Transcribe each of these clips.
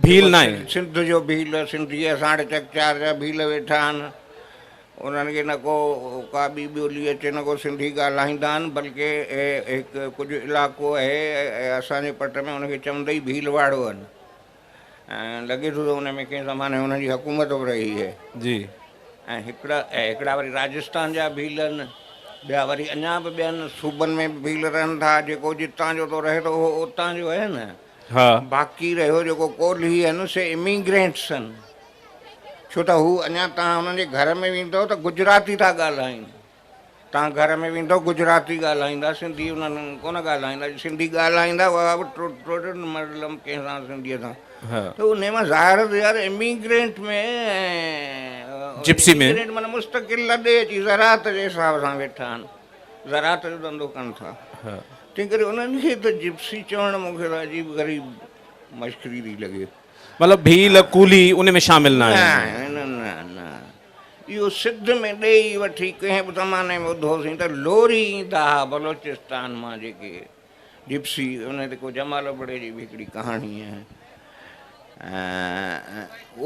ڀيل ناهي. سنڌ جو ڀيل، سنڌي اسان وٽ چڪچار جا ڀيل ويٺا آهن، انهن کي نه ڪو ڪا ٻي ٻولي اچي نه ڪو سنڌي ڳالهائيندا آهن، بلڪه هڪ ڪجهه علائقو آهي اسان جي پٽ ۾ ان کي چوندا ئي ڀيل واڙو آهن ۽ لڳي ٿو ته ان ۾ ڪنهن زماني انهن جي حڪومت به رهي آهي. جي. ۽ هڪڙا هڪڙا وري راجستان جا ڀيل آهن، ٻيا وري اڃا به ٻين صوبن ۾ به ڀيل رهن ٿا، جيڪو جتان جو ٿو رهي ته اهو اتان جو آهي نه. ها. باقي رهيو جيڪو ڪولهي آهن سي اميگرينٽس آهن، ڇو ته هو اڃا توهان انهن جي گهر ۾ ويندؤ ته گجراتي ٿا ڳالهائين، توهان گهر ۾ ويندؤ گجراتي ڳالهائيندا، سنڌي انهن ڪونه ڳالهائيندا، جي سنڌي ڳالهائيندا اها به ٽوٽل مطلب ڪنهن سان سنڌيء سان ته انهي مان ظاهر ته يار اميگرينٽ ۾ جپسي ۾. اميگرينٽ معنيٰ مستقل لڏي اچي زراعت جي حساب سان ويٺا آهن، زراعت جو ڌنڌو ڪن ٿا. تنهن ڪري انهن کي ته جپسي چوڻ مون کي ته عجيب غريب مشڪري ٿي لڳي. مطلب ڀيل، ڪولهي ان ۾ شامل نه آهن. نه نه نه اهو سڌ ۾ ڏيئي وٺي ڪنهن به زماني ۾ ٻڌوسين ته لوري ايندا ها بلوچستان مان جيڪي جپسي ان تي ڪو جمال ابڙي جي به هڪڙي ڪهاڻي آهي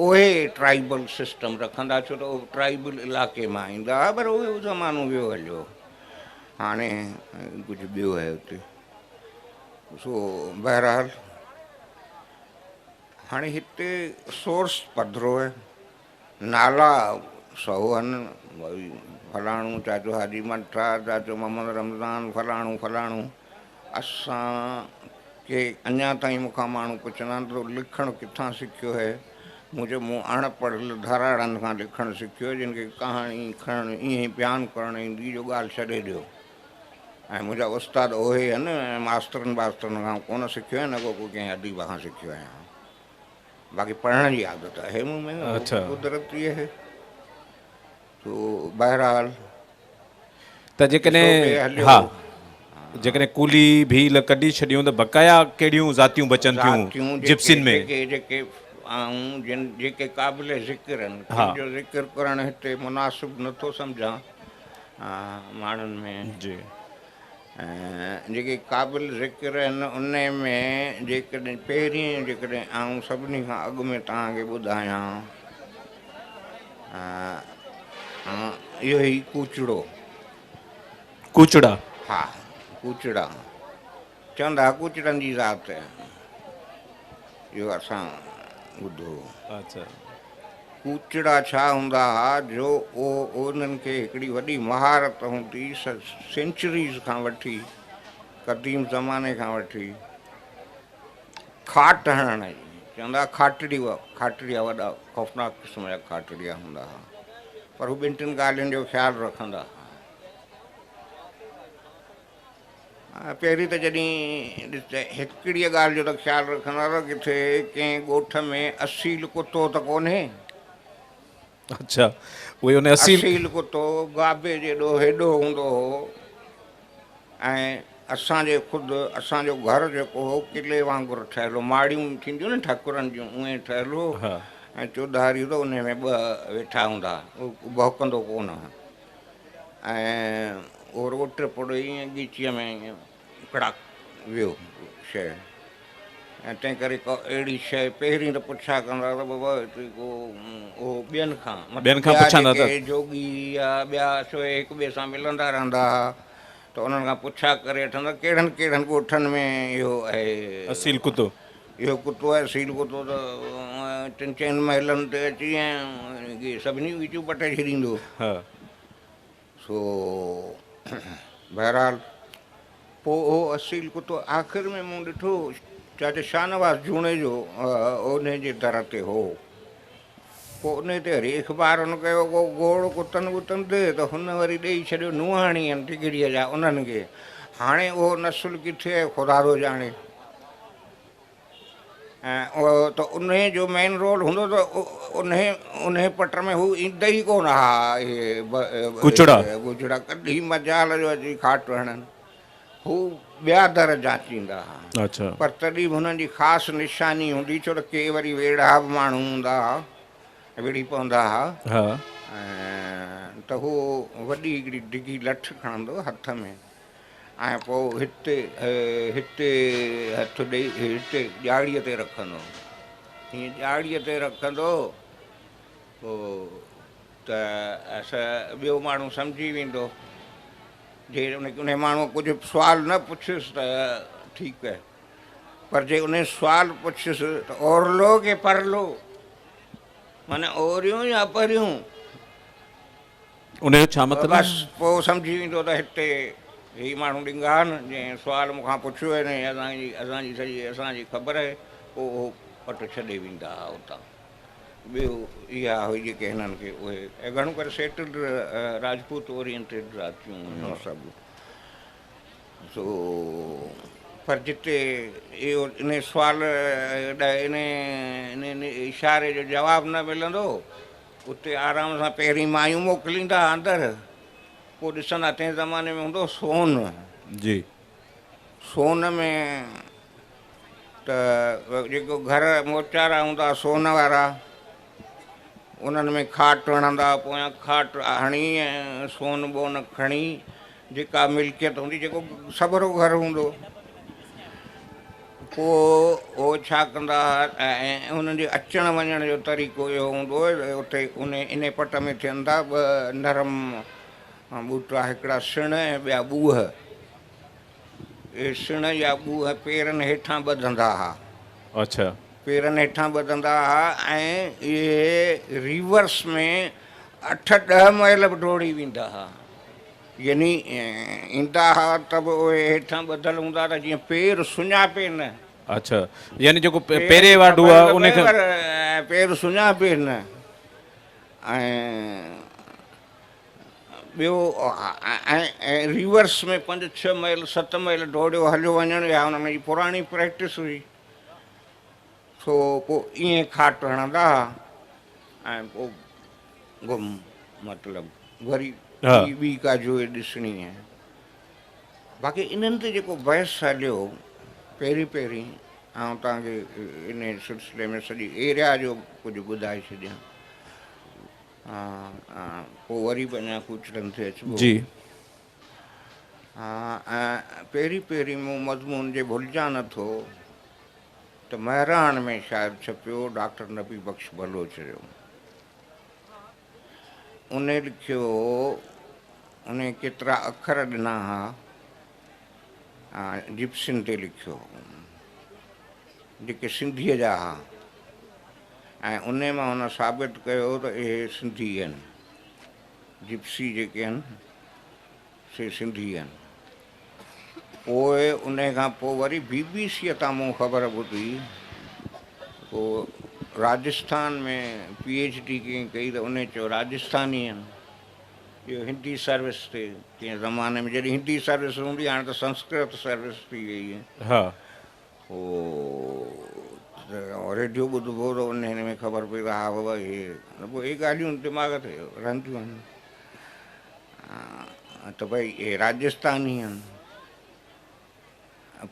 اهي ٽرائيبل سسٽم رکندا ڇو ته اهي ٽرائيبل علائقي مان ايندا ها پر اهو زمانو ويو هليو. هاڻي ڪجهه ٻيو آهي اتي. سو بهرحال هاڻي هتي سورس پڌرو آهي، نالا سؤ آهن، ڀئي فلاڻو چاچو حاجي مٺا، چاچو محمد رمضان، فلاڻو فلاڻو. اسان کي اڃا تائين مون کان ماڻهو پڇندا آهن ته تو لکڻ ڪٿان سکيو آهي؟ مون چيو مون اڻ پڙهيل ڌراڙن کان لکڻ سکيو جن کي ڪهاڻي کڻڻ ائين ئي بيان ڪرڻ ايندي جو ڳالهه ڇڏي ڏيو ۽ منهنجا استاد اهي آهن ۽ ماسترن باسترن کان ڪونه سکيو آهيان نه ڪو ڪنهن اديب کان سکيو آهيان باقي پڙهڻ جي عادت آهي مون ۾ قدرتي آهي سو بهرحال ته جيڪڏهن ها جيڪڏهن ڪولهي ڀيل ڪڍي ڇڏيون ته بقايا ڪهڙيون ذاتيون بچن ٿيون جپسين ۾؟ جيڪي جيڪي آئون جن جيڪي قابل ذڪر آهن تن جو ذڪر ڪرڻ هتي مناسب نه ٿو سمجهان ماڻهن ۾ جي جيڪي قابل ذڪر آهن ان ۾ جيڪڏهن پهرين جيڪڏهن آئون سڀني کان اڳ ۾ توهان کي ٻڌايان اهو هي ڪوچڙو. ڪوچڙا. ها ڪوچڙا چوندا ها ڪوچڙن جي ذات اهو اسان ٻڌو. اڇا. ڪوچڙا ڇا هوندا ها جو اهو انهن کي هڪڙي وڏي مهارت هوندي سينچريز کان وٺي قديم زماني کان وٺي کاٽ هڻڻ جي چوندا ها کاٽڙي کاٽڙيا وڏا خوفناڪ قسم جا کاٽڙيا هوندا ها پر هو ٻن ٽن ڳالهين جو خيال رکندا ها. پهرين ته جڏهن هڪڙيء ڳالهه جو ته خيال رکندا ته ڪٿي ڪنهن ڳوٺ ۾ اصيل ڪتو ته ڪونهي. اڇا اهي ان اصيل. اصيل ڪتو گابي جيڏو هيڏو هوندو هو ۽ اسان جي خود اسان جو گهر جيڪو هو قلعي وانگر ٺهيل هو، ماڙيون ٿينديون نه ٺڪرن جون اونئين ٺهيل هو ۽ چوڌاري ته انهي ۾ ٻه ويٺا هوندا ها، اهو ڀونڪندو ڪونه هو ۽ اهو رڳو ٽپڙ ائين ڳچيء ۾ ائين ڪڙاڪ ويو شيء ۽ تنهن ڪري ڪا اهڙي شيء پهرين ته پڇا ڪندا ته بابا هتي ڪو اهو ٻين کان ٻين کان پڇندا ته جوڳي يا ٻيا سو هڪ ٻئي سان ملندا رهندا ها ته انهن کان پڇا ڪري وٺندا ڪهڙن ڪهڙن ڳوٺن ۾ اهو آهي. اصيل ڪتو. اهو ڪتو آهي اصيل ڪتو ته ٽن چئن محلن تي اچي ۽ سڀني جون ڳچيون پٽي ڇڏيندو. ها. سو بهرحال پوء اهو اصيل ڪتو آخر ۾ مون ڏٺو چاچا شاهنواز جوڻيجو انهي جي در تي هو. پوء انهي تي وري اخبار هن ڪيو ڪو گوڙ ڪتن ٻتن تي ته هن وري ڏيئي ڇڏيو نوحاڻي ۽ ڊگهڙيء جا انهن کي. هاڻي اهو نسل ڪٿي آهي خدا ٿو ڄاڻي. ۽ ته انهي جو مين رول هوندو ته انهي انهي پٽ ۾ هو ايندا ئي ڪونه ها اهي ڪچڙا. ڪچڙا ڪڏهن مجال جو اچي کاٽ هڻن. هو ٻيا در جاچيندا ها. پر تڏهن به هنن جي خاص نشاني هوندي ڇو ته ڪي وري ويڙها به ماڻهو هوندا ها، وڙهي پوندا ها. ته هو وڏي هڪڙي ڊگهي لٺ کڻندو هٿ ۾ ۽ پوء هتي هتي هٿ ڏئي هتي ڄاڙيء تي رکندو. هيئن ڄاڙيء تي رکندو پوء ته ٻيو ماڻهو سمجهي ويندو. جي انهي ماڻهوء ڪجهه سوال نه پڇيس ته ٺيڪ پر جي انهي سوال پڇيس ته اورلو ڪي پرلو معنيٰ اوريون يا پريون. انهي جو ڇا مطلب؟ بس پوء سمجهي ويندو ته هتي هي ماڻهو ڏنگا آهن، جنهن سوال مون کان پڇيو آهي انهي اسان جي اسان جي سڄي اسان جي خبر آهي، پوء اهو پٽ ڇڏي ويندا ها اتان. ٻيو اها هئي جيڪي هنن کي اهي ۽ گهڻو ڪري سيٽلڊ راجپوت اورينٽيڊ ذاتيون هيون سڀ سو پر جتي اهو انهي سوال انهي انهي اشاري جو جواب نه ملندو اتي آرام سان پهرين مايون موڪليندا ها اندر پوء ڏسندا تنهن زماني ۾ هوندو سون جي. سون ۾ ته جيڪو گهر موچارا هوندا سون وارا انهن ۾ کاٽ هڻندا پويان کاٽ هڻي ۽ سون بون کڻي جيڪا ملڪيت هوندي جيڪو سڀرو گهر هوندو پوء هو ڇا ڪندا ها ۽ انهن جي اچڻ وڃڻ جو طريقو اهو هوندو هو ته اتي انهي پٽ ۾ ٿين ٿا ٻه نرم ٻوٽا هڪڙا سڻ ۽ ٻيا ٻوهه. اهي سڻ يا ٻوهه پيرن هيٺان ٻڌندا ها. اڇا. پيرن هيٺان ٻڌندا ها ۽ اهي ريورس ۾ اٺ ڏهه ميل به ڊوڙي ويندا ها. يعني ايندا ها ته به اهي هيٺان ٻڌل هوندا ته جيئن پير سڃاپي نه. اڇا يعني جيڪو پيري واڍو آهي ان کي. پير سڃاپي نه ۽ ٻيو ۽ ريورس ۾ پنج ڇهه ميل ست ميل ڊوڙيو هليو وڃڻ اها انهن جي پراڻي پريڪٽس هئي سو پوء ائين کاٽ هڻندا ها ۽ پوء گم مطلب وري ٻي ڪا جوء ڏسڻي آهي باقي انهن تي جيڪو بحث هليو پهرين پهرين آئون توهان کي ان سلسلي ۾ سڄي ايريا جو ڪجهه ٻڌائي ڇڏيان پوء وري به اڃا ڪوچڙن تي اچبو. جي. ۽ پهرين پهرين مون مضمون جي ڀلجان نه ٿو ته مهراڻ ۾ شايد ڇپيو ڊاڪٽر نبي بخش بلوچ جو. انهي لکيو هو، انهي ڪيترا اکر ڏنا ها، جپسين تي لکيو هو، جيڪي سنڌيء جا ها. ۽ انهي مان هن ثابت ڪيو ته اهي سنڌي آهن، جپسي جيڪي آهن سي سنڌي آهن. پوء انهي کان پوء وري بي بي سيء تان مون خبر ٻڌي، پوء راجسٿان ۾ پي ايڇ ڊي ڪنهن ڪئي ته انهي چيو راجسٿاني آهن. اهو هندي سروس تي ڪنهن زماني ۾ جڏهن هندي سروس هوندي هاڻي ته سنسڪرت سروس ٿي وئي آهي. ها. پوء ريڊيو ٻڌبو ته انهن ۾ خبر پئي ته ها بابا هي پوء اهي ڳالهيون دماغ تي رهنديون آهن ته ڀئي اهي راجستاني آهن.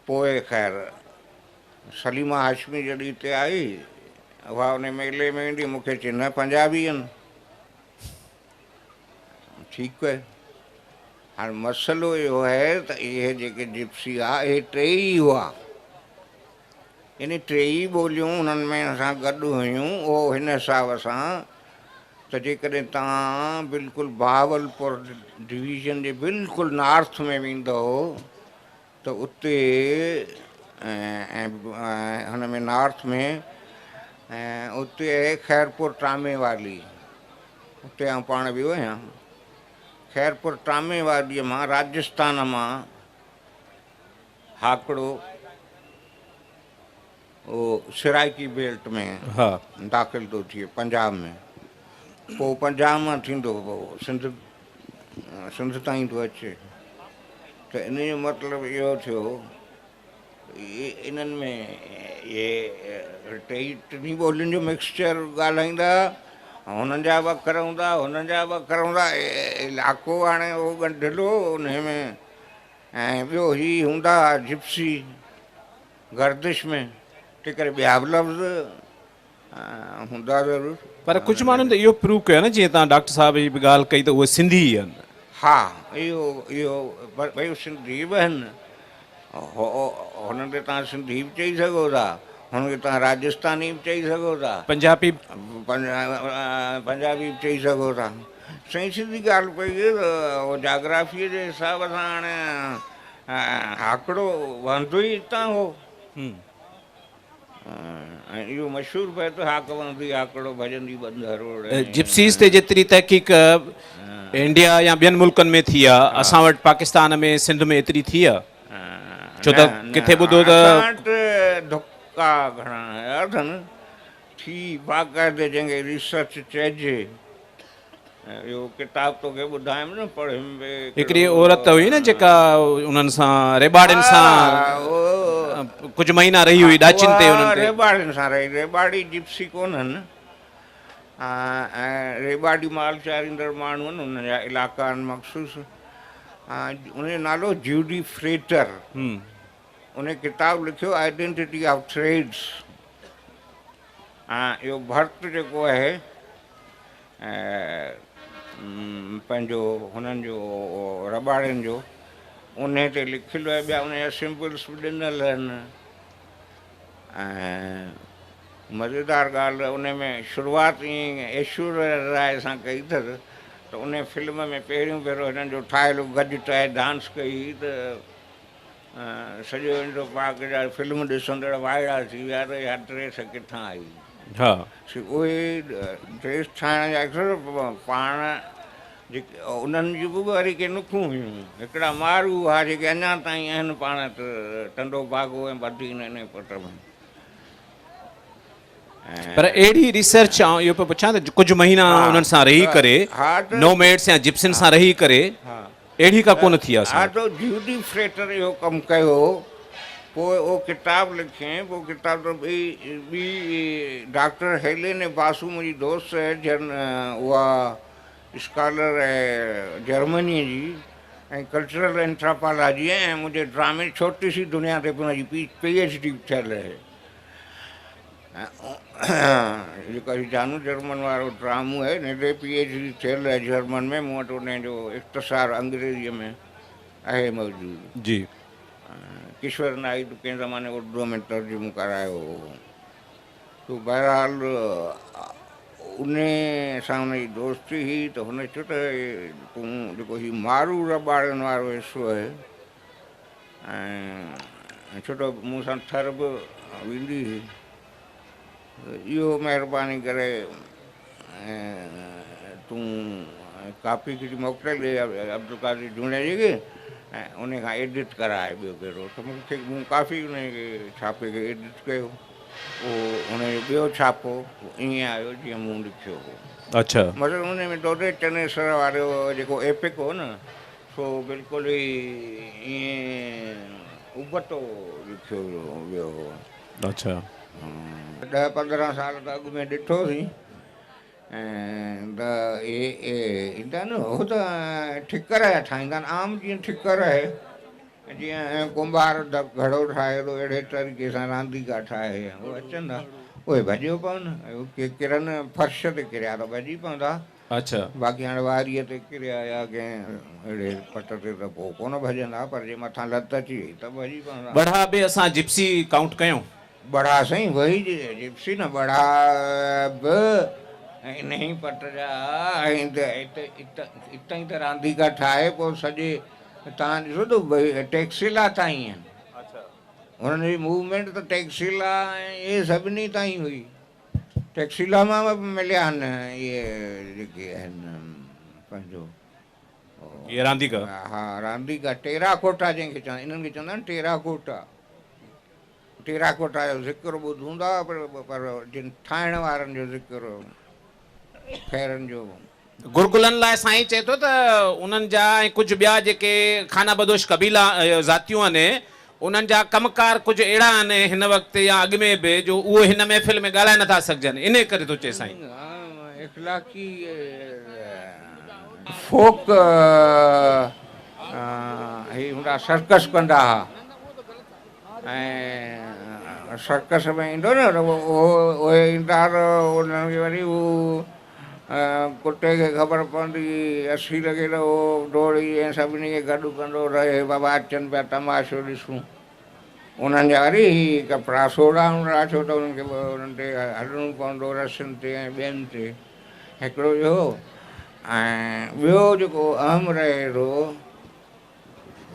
پوء خير سليمه هاشمي جڏهن هتي آئي اها ان ميلي ۾ ويندي مون کي چئي نه پنجابي آهن. ٺيڪ آهي. هاڻ مسئلو اهو آهي ته اهي جيڪي جپسي هئا اهي ٽي ئي هئا. يعني ٽيئي ٻوليون انهن ۾ سان گڏ هيون. اهو هن حساب سان ته جيڪڏهن توهان بلڪل بهاولپور ڊويزن جي بلڪل نارٿ ۾ ويندؤ ته اتي ۽ هن ۾ نارٿ ۾ اتي آهي خيرپور ٽامي والي اتي آئون پاڻ ويو آهيان خيرپور ٽامي واليء مان راجستان مان هاڪڙو اهو سرائڪي بيلٽ ۾ داخل ٿو ٿئي پنجاب ۾ پوء پنجاب مان ٿيندو پوء سنڌ سنڌ تائين ٿو اچي ته ان جو مطلب اهو ٿيو انهن ۾ اهي ٽئي ٽنهي ٻولين جو مڪسچر ڳالهائيندا هنن جا به اکر هوندا هنن جا به اکر هوندا علائقو هاڻي اهو ڳنڍيل هو ان ۾ ۽ ٻيو هي هوندا جپسي گردش ۾ تنهن ڪري ٻيا به لفظ هوندا ضرور. پر ڪجهه ماڻهن ته اهو پروو ڪيو نه جيئن توهان ڊاڪٽر صاحب جي به ڳالهه ڪئي ته اهي سنڌي ئي آهن. ها اهو اهو پر ڀئي سنڌي به آهن هنن تي توهان سنڌي به چئي سگهو ٿا. هن کي توهان راجسٿاني به چئي سگهو ٿا. پنجابي. پنجابي به چئي سگهو ٿا. سائين سڌي ڳالهه پئي ته اهو جاگرافيء جي حساب سان هاڻي هاڪڙو وهندو ئي هتان هو. ۽ اهو مشهور بيت هاڪ وهندي هاڪڙو ڀڄندي ٻنڌ هروڙ. جپسيز تي جيتري تحقيق انڊيا يا ٻين ملڪن ۾ ٿي آ، اسان وٽ پاڪستان ۾ سنڌ ۾ ايتري ٿي آ؟ ڇو ته ڪٿي ٻڌو ته. اسان وٽ ڌڪا گهڻا آيا اٿن، ٿي باقاعدي جنهن کي ريسرچ چئجي. اهو ڪتاب توکي ٻڌايم نه پڙهيم به. هڪڙي عورت هئي نه جيڪا انهن سان ريٻاڙين سان ڪجهه مهينا رهي هئي ڏاچين تي انهن تي. ريٻاڙين سان رهي، ريٻاڙي جپسي ڪونهن ۽ ريٻاڙي مال چاريندڙ ماڻهو آهن، انهن جا علائقا آهن مخصوص. ان جو نالو جيوڊي فريٽر، ان ڪتاب لکيو آئيڊينٽيٽي آف ٿريڊس. اهو ڀرت جيڪو آهي پنهنجو هنن جو رٻاڙين جو انهي تي لکيل آهي ٻيا ان جا سمبلس به ڏنل آهن ۽ مزيدار ڳالهه ان ۾ شروعات ائين ايشوريا راء سان ڪئي اٿس ته ان فلم ۾ پهريون ڀيرو هنن جو ٺاهيل گج ٺاهي ڊانس ڪئي هئي ته سڄو انڊو پاڪ جا فلم ڏسندڙ وائڙا ٿي ويا ته اها ڊريس ڪٿان آئي. ها. سي اهي ڊريس ٺاهڻ جا اڪثر پاڻ جيڪي انهن جون به وري ڪي نکون هيون. هڪڙا مارو هئا جيڪي اڃا تائين آهن پاڻ وٽ ٽنڊو باگو ۽ بدين انهي پٽ ۾. پر اهڙي ريسرچ آئون اهو پيو پڇان ته ڪجهه مهينا انهن سان رهي ڪري نوميڊس يا جپسين سان رهي ڪري اهڙي ڪا ڪونه ٿي آهي ها ته جيوڊي فريٽر اهو ڪم ڪيو هو پوء اهو ڪتاب لکيائين پوء ڪتاب ته ٻي ٻي ڊاڪٽر هيلين باسو منهنجي دوست آهي جن اها اسڪالر آهي جرمني جي ۽ ڪلچرل اينٿراپالاجي ۽ منهنجي ڊرامي ڇوٽي سي دنيا تي به ان جي پي ايڇ ڊي ٿيل آهي. جيڪو هي جانو جرمن وارو ڊرامو آهي ان تي پي ايڇ ڊي ٿيل آهي جرمن ۾ مون وٽ ان جو اختصار انگريزيء ۾ آهي موجود. جي. ڪشور نائيڊ ڪنهن زماني اردوء ۾ ترجمو ڪرايو هو. سو بهرحال ان سان ان جي دوستي هئي ته هن چيو ته تون جيڪو هي مارو رٻاڙن وارو حصو آهي ۽ ڇو ته مون سان ٿر به ويندي هئي. اهو مهرباني ڪري تون ڪاپي کچي موڪلي ڏي عبدالقادر جوڻيجي کي ۽ ان کان ايڊٽ ڪرائي ٻيو ڀيرو ته مون کي مون ڪافي ان کي ڇاپي کي ايڊٽ ڪيو اهو ان جو ٻيو ڇاپو ائين آيو جيئن مون لکيو هو. اڇا. مطلب ان ۾ دودي چنيسر وارو جيڪو ايپڪ هو نه سو بلڪل ئي ائين ابتو لکيو ويو هو. اڇا. ڏهه 15 سال ته اڳ ۾ ڏٺوسين ته اهي ايندا آهن هو ته ٺڪر جا ٺاهيندا آهن عام جيئن ٺڪر آهي جيئن ڪنڀار گهڙو ٺاهي ٿو اهڙي طريقي سان رانديڪا ٺاهي هو اچن ٿا اهي ڀڄيو پون ڪي ڪرن فرش تي ڪريا ته ڀڄي پوندا. اڇا. باقي هاڻي واريء تي ڪريا يا ڪنهن اهڙي پٽ تي ته پوء ڪونه ڀڄندا، پر جي مٿان لت اچي وئي ته ڀڄي پوندا. ٻڙها به اسان جپسي ڪائونٽ ڪيون. ٻڙها سائين وهي جپسي نه ٻڙها به انهي پٽ جا ۽ اتان ئي ته رانديڪا ٺاهي پوء سڄي تان ڏسو ته ٽيڪسيلا تائين آهن. هنن جي موومينٽ ته ٽيڪسيلا ۽ اهي سڀني تائين هئي. ٽيڪسيلا مان به مليا آهن اهي جيڪي آهن پنهنجو اهي رانديڪا. ها رانديڪا ٽيراڪوٽا جنهن کي چوندا انهن کي چوندا آهن ٽيراڪوٽا. ٽيراڪوٽا جو ذڪر ٻڌون ٿا پر جن ٺاهڻ وارن جو ذڪر خيرن جو. گرگلن لاء سائين چئي ٿو ته انهن جا ۽ ڪجهه ٻيا جيڪي خانه بدوش قبيلا ذاتيون آهن انهن جا ڪم ڪار ڪجهه اهڙا آهن هن وقت يا اڳ ۾ به جو اهو هن محفل ۾ ڳالهائي نٿا سگهجن انهي ڪري ٿو چئي سائين. اخلاقي فوڪ هي هوندا سرڪس ڪندا ها. ۽ سرڪس ۾ ايندو نه ته اهي ايندا ته انهن کي وري هو ڪتي کي خبر پوندي اسير کي ته اهو ڊوڙي ۽ سڀني کي گڏ ڪندو رهي بابا اچن پيا تماشو ڏسون. انهن جا وري هي ڪپڙا سوڙها هوندا ڇو ته انهن کي به انهن تي هلڻو پوندو رسين تي ۽ ٻين تي. هڪڙو اهو ۽ ٻيو جيڪو اهم رهي ٿو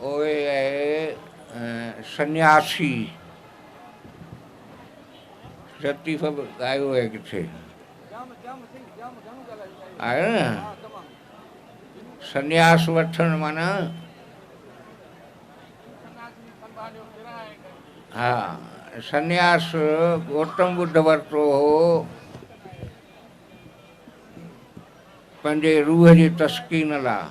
اهي آهي سنياسي. لطيف به ڳايو آهي ڪٿي آهي نه سنياس وٺڻ معنيٰ ها سنياس گوتم ٻڌ ورتو هو پنهنجي روح جي تسڪين لاء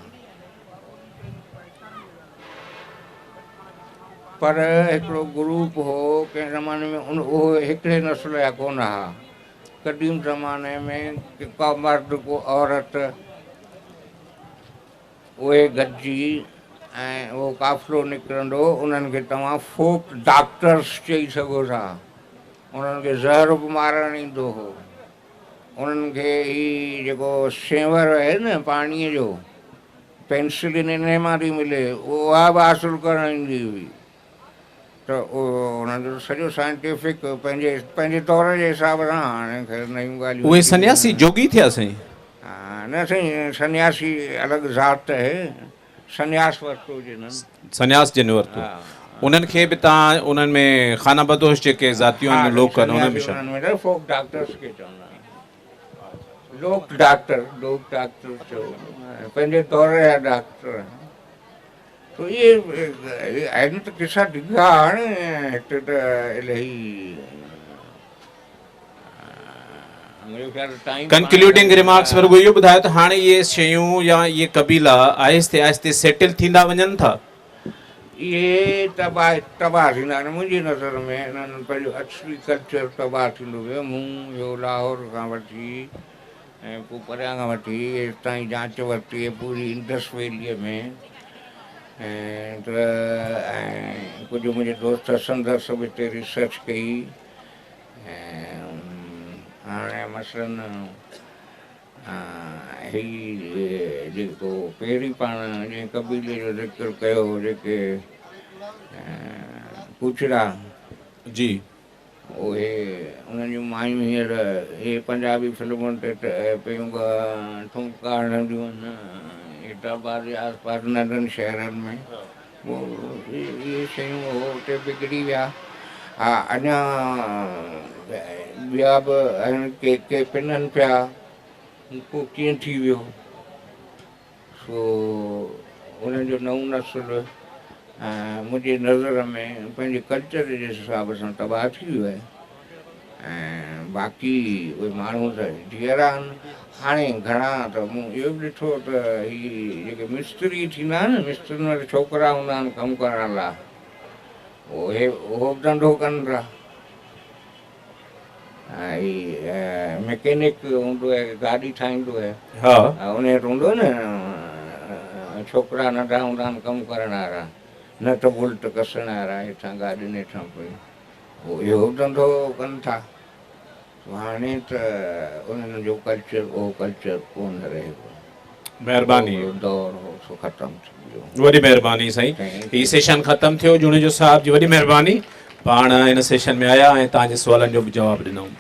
پر هڪڙو گروپ هو ڪنهن زماني ۾ ان اهو هڪڙي نسل جا ڪونه ها قديم زماني ۾ ڪا مرد ڪو عورت اهي گڏجي ۽ اهو قافلو نڪرندو انهن کي توهان فوڪ ڊاڪٽرس چئي سگهو ٿا انهن کي زهر به مارڻ ايندو هو انهن کي هي جيڪو سينور آهي نه پاڻيء جو پينسلين انهي مان ٿي ملي اها به حاصل ڪرڻ ايندي هئي ته انهن جو سڄو سائنٽيفڪ پنهنجي پنهنجي دور جي حساب سان هاڻي خير نيون ڳالهيون اهي سنياسي جوڳي ٿيا سائين. ها نه سائين سنياسي الڳ ذات آهي سنياس ورتو جنھن. سنياس جنھن ورتو انهن کي به تان انهن ۾ خانه بدوش جيڪي ذاتيون آهن لوڪ آهن انهن ۾ شامل. انهن ۾ ته فوڪ ڊاڪٽرس کي چوندا آهن لوڪ ڊاڪٽر لوڪ ڊاڪٽر چئو پنهنجي دور جا ڊاڪٽر آهن. تو اهي آهن ته قصا ڊگها هاڻي هتي ته الهي منهنجو خيال ٽائيم ڪنڪلوڊنگ ريمارڪس ۾ رڳو اهو ٻڌايو ته هاڻي اهي شيون يا اهي قبيلا آهستي آهستي سيٽل ٿيندا وڃن ٿا. اهي تباهه تباهه ٿيندا آهن منهنجي نظر ۾ انهن پنهنجو اصلي ڪلچر تباهه ٿيندو ويو مون اهو لاهور کان وٺي ۽ پوء پريان کان وٺي هيستائين جانچ ورتي پوري انڊس ويليء ۾ ته ۽ ڪجهه منهنجي دوست حسن درس به هتي ريسرچ ڪئي ۽ هاڻي مثلاً هي جيڪو پهرين پاڻ جنهن قبيلي جو ذڪر ڪيو جيڪي ڪوچڙا جي. اهي انهن جون مايون هينئر اهي پنجابي فلمن تي پيون ٺمڪا هڻنديون آهن حيدرآباد جي آس پاس ننڍن شهرن ۾ اهي شيون هو اتي بگڙي ويا ها اڃا ٻيا به آهن ڪي ڪي پنن پيا ڪو ڪيئن ٿي ويو. سو انهن جو نئون نسل منهنجي نظر ۾ پنهنجي ڪلچر جي حساب سان تباهه ٿي ويو آهي ۽ باقي اهي ماڻهو ته جيئرا آهن. هاڻي گهڻا ته مون اهو به ڏٺو ته هي جيڪي مستري ٿيندا آهن نه، مسترين وٽ ڇوڪرا هوندا آهن ڪم ڪرڻ لاء، اهي اهو به ڌنڌو ڪن ٿا. هي مڪينڪ هوندو آهي گاڏي ٺاهيندو آهي ها ان وٽ هوندو نه ڇوڪرا ننڍا هوندا آهن ڪم ڪرڻ وارا نٽ بولٽ ڪسڻ وارا هيٺان گاڏين هيٺان پئي اهو به ڌنڌو ڪن ٿا هاڻي ته انهن جو ڪلچر اهو ڪلچر ڪونه رهيو. مهرباني. دور هو سو ختم ٿي ويو. وڏي مهرباني سائين هي سيشن ختم ٿيو جوڻيجو صاحب جي وڏي مهرباني پاڻ هن سيشن ۾ آيا ۽ توهان جي سوالن جو به جواب ڏنائون.